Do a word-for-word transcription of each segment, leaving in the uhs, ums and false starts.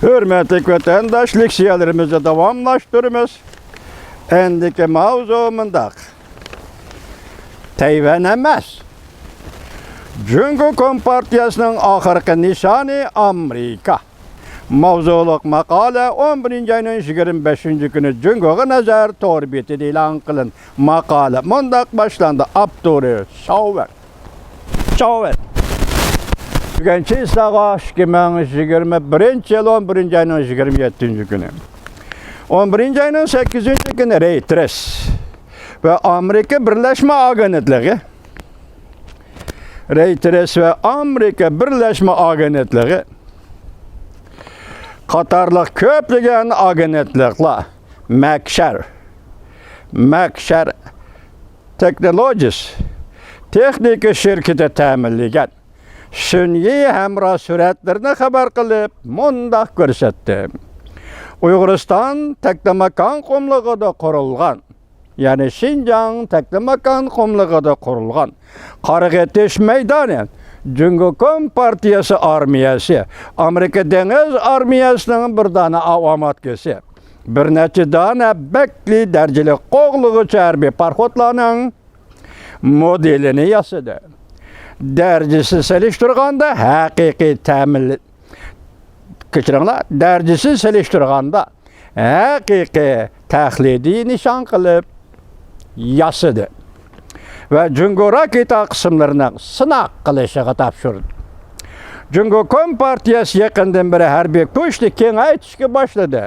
ھۆرمەتلىك ۋەتەنداش، لېكسىيەلىرىمىزنى داۋاملاشتۇرىمىز. ئەندىكى ماۋزۇ مۇنداق. تەيۋەن ئەمەس. جۇڭگو كومپارتىيەسىنىڭ ئاخىرقى نىشانى ئامېرىكا ماۋزۇلۇق ماقالە ئون بىرىنچى ئاينىڭ يىگىرمە بەشىنچى كۈنى جۇڭگوغا نەزەر تور بېتىدە ئېلان قىلىندى. ماقالە مۇنداق باشلاندى، ئاپتورى شاۋۋېن. شاۋۋېن. بۈگۈن چىسلاغا ئىككى مىڭ يىگىرمە بىرىنچى يىل ئون بىرىنچى ئاينىڭ يىگىرمە يەتتىنچى كۈنى. ئون بىرىنچى ئاينىڭ سەككىزىنچى كۈنى رېيتېرس ۋە ئامېرىكا بىرلەشمە ئاگېنتلىقى، رېيتېرس ۋە ئامېرىكا بىرلەشمە ئاگېنتلىقى قاتارلىق كۆپلىگەن ئاگېنتلىقلار مەكشەر، مەكشەر تېخنولوجىس تېخنىكا شىركىتى تەمىنلىگەن سۈنئىي ھەمراھ سۈرەتلىرىنى خەۋەر قىلىپ، مۇنداق كۆرسەتتى: ئۇيغۇرىستان تەكلىماكان قۇملۇقىدا قۇرۇلغان، يەنى شىنجاڭ تەكلىماكان قۇملۇقىدا قۇرۇلغان قارىغېتىش مەيدانى، جۇڭگو كومپارتىيەسى ئارمىيەسى، ئامېرىكا دېڭىز ئارمىيەسىنىڭ بىر دانە ئاۋاماتكىسى، بىر نەچچە دانە بەكلى دەرىجىلىك قوغلىغۇچى ھەربىي پاراخوتلارنىڭ مودېلىنى ياسىدى. دەرىجىسى سېلىشتۇرغاندا ھەقىقىي تەمىل-، كەچۈرۈڭلار، دەرىجىسى سېلىشتۇرغاندا ھەقىقىي تەقلىدىي نىشان قىلىپ ياسىدى ۋە جۇڭگو راكېتا قىسىملىرىنىڭ سىناق قىلىشىغا تاپشۇردى. جۇڭگو كومپارتىيەسى يېقىندىن بېرى ھەربىي كۈچنى كېڭەيتىشكە باشلىدى.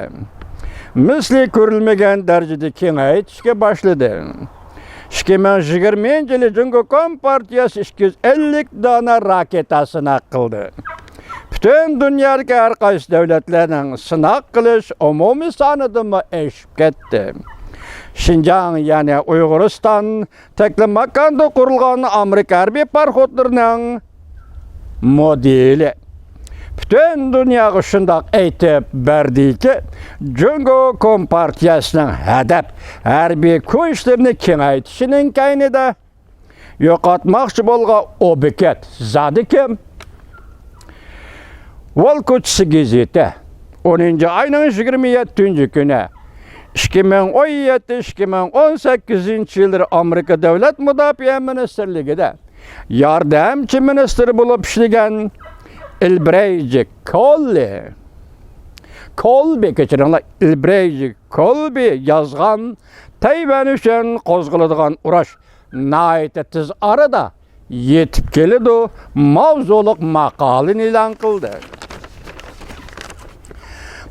مىسلى كۆرۈلمىگەن دەرىجىدە كېڭەيتىشكە باشلىدى. ئىككى مىڭ يىگىرمىنچى يىلى جۇڭگو كومپارتىيەسى ئىككى يۈز ئەللىك دانە راكېتا سىناق قىلدى. پۈتۈن دۇنيادىكى ھەر قايسى دۆلەتلەرنىڭ سىناق قىلىش ئومۇمىي سانىدىنمۇ ئېشىپ كەتتى. شىنجاڭ، يەنى ئۇيغۇرىستان، تەكلىماكاندا قۇرۇلغان ئامېرىكا ھەربىي پاراخوتلىرىنىڭ مودېلى پۈتۈن دۇنياغا شۇنداق ئېيتىپ بەردىكى، جۇڭگو كومپارتىيەسىنىڭ ھەدەپ ھەربىي كۈچلىرىنى كېڭەيتىشىنىڭ كەينىدە يوقاتماقچى بولغان ئوبيېكت زادى كىم؟ ۋول كوچىسى گېزىتى ئونىنچى ئاينىڭ يىگىرمە يەتتىنچى كۈنى، ئىككى مىڭ ئون يەتتە، ئىككى مىڭ ئون سەككىزىنچى يىللىرى ئامېرىكا دۆلەت مۇداپىئە مىنىستىرلىكىدە ياردەمچى مىنىستىر بولۇپ ئىشلىگەن ئىلبرېيجى كوللى، كولبى، كەچۈرۈڭلار، ئىلبرېيجى كولبى يازغان تەيۋەن ئۈچۈن قوزغىلىدىغان ئۇرۇش ناھايىتى تېز ئارىدا يېتىپ كېلىدۇ ماۋزۇلۇق ماقالىنى ئېلان قىلدى.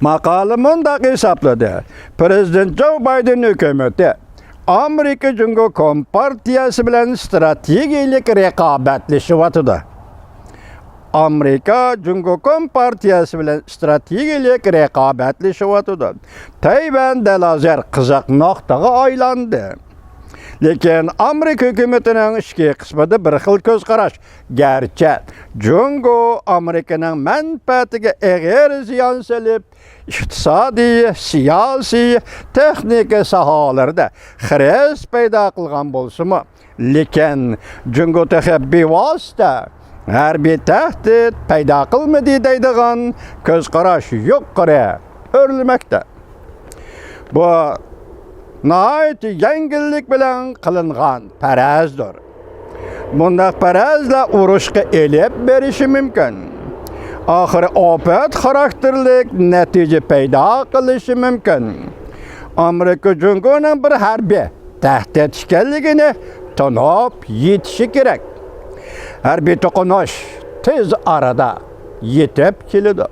ماقالە مۇنداق ھېسابلىدى: پىرېزىدېنت جو بايدېن ھۆكۈمىتى ئامېرىكا جۇڭگو كومپارتىيەسى بىلەن ستراتېگىيەلىك رىقابەتلىشىۋاتىدۇ. ئامېرىكا جۇڭگو كومپارتىيەسى بىلەن ستراتېگىيەلىك رىقابەتلىشىۋاتىدۇ. تەيۋەن دەل ھازىر قىزىق نۇقتىغا ئايلاندى. لېكىن ئامېرىكا ھۆكۈمىتىنىڭ ئىچكى قىسمىدا بىر خىل كۆز قاراش. گەرچە جۇڭگو ئامېرىكىنىڭ مەنپەئەتىگە ئېغىر زىيان سېلىپ، ئىقتىسادىي، سىياسىي، تېخنىكا ساھەلىرىدە خىرىس پەيدا قىلغان بولسىمۇ، لېكىن جۇڭگو تېخى بىۋاسىتە ھەربىي تەھدىت پەيدا قىلمىدى دەيدىغان كۆز قاراش يۇقىرى ئۆرلىمەكتە. بۇ ناھايىتى يەڭگىللىك بىلەن قىلىنغان پەرەزدۇر. بۇنداق پەرەزلەر ئۇرۇشقا ئېلىپ بېرىشى مۇمكىن. ئاخىرى ئاپەت خاراكتېرلىك نەتىجە پەيدا قىلىشى مۇمكىن. ئامېرىكا جۇڭگونىڭ بىر ھەربىي تەھدىت ئىكەنلىكىنى تونۇپ يېتىشى كېرەك. ھەربىي توقۇنۇش تېز ئارىدا يېتىپ كېلىدۇ.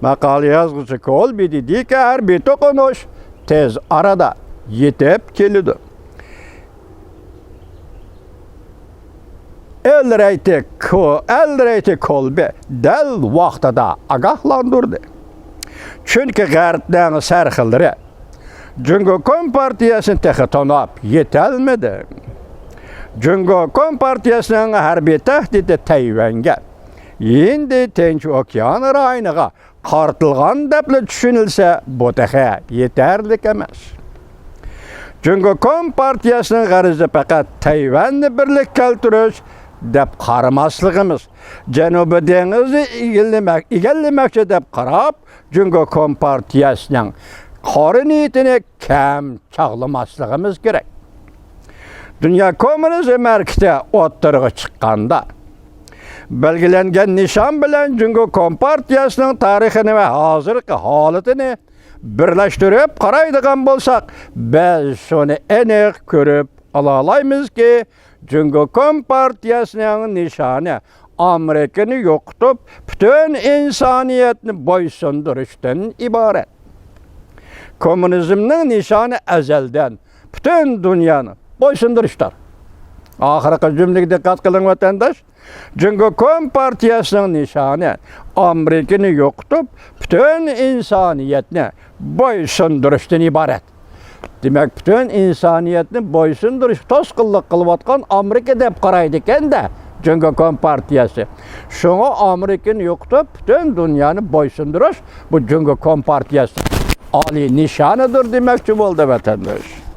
ماقالە يازغۇچى كولبى دېدىكى، ھەربىي توقۇنۇش تېز ئارىدا يېتىپ كېلىدۇ. ئېلرېيتى كو-، ئېلرېيتى كولبى دەل ۋاقتىدا ئاگاھلاندۇردى. چۈنكى غەربنىڭ سەرخىللىرى جۇڭگو كومپارتىيەسىنى تېخى تونۇپ يېتەلمىدى. جۇڭگو كومپارتىيەسىنىڭ ھەربىي تەھدىتى تەيۋەنگە، ھىندى تىنچ ئوكيان رايونىغا قارىتىلغان دەپلا چۈشىنىلسە، بۇ تېخى يېتەرلىك ئەمەس. جۇڭگو كومپارتىيەسىنىڭ غەرىزى پەقەت تەيۋەننى بىرلىككە كەلتۈرۈش، دەپ قارىماسلىقىمىز، جەنۇبىي دېڭىزنى ئىگىلىمەك-، ئىگىلىمەكچى دەپ قاراپ، جۇڭگو كومپارتىيەسىنىڭ قارا نىيىتىنى كەم چاغلىماسلىقىمىز كېرەك. دۇنيا كوممۇنىزم ھەرىكىتى ئوتتۇرىغا چىققاندا، بەلگىلەنگەن نىشان بىلەن جۇڭگو كومپارتىيەسىنىڭ تارىخىنى ۋە ھازىرقى ھالىتىنى بىرلەشتۈرۈپ قارايدىغان بولساق، بىز شۇنى ئېنىق كۆرۈپ ئالالايمىزكى، جۇڭگو كومپارتىيەسىنىڭ نىشانى ئامېرىكىنى يوقىتىپ، پۈتۈن ئىنسانىيەتنى بويسۇندۇرۇشتىن ئىبارەت. كوممۇنىزمنىڭ نىشانى ئەزەلدىن پۈتۈن دۇنيانى بويسۇندۇرۇشتۇر. ئاخىرقى جۈملىگە دىققەت قىلىڭ، ۋەتەنداش. جۇڭگو كومپارتىيەسىنىڭ نىشانى ئامېرىكىنى يوقىتىپ، پۈتۈن ئىنسانىيەتنى بويسۇندۇرۇشتىن ئىبارەت. دېمەك، پۈتۈن ئىنسانىيەتنى بويسۇندۇرۇشقا توسقۇنلۇق قىلىۋاتقان ئامېرىكا دەپ قارايدىكەن-دە، جۇڭگو كومپارتىيەسى. شۇڭا ئامېرىكىنى يوقىتىپ، پۈتۈن دۇنيانى بويسۇندۇرۇش، بۇ جۇڭگو كومپارتىيەسى ئالىي نىشانىدۇر دېمەكچى بولدى، ۋەتەنداش.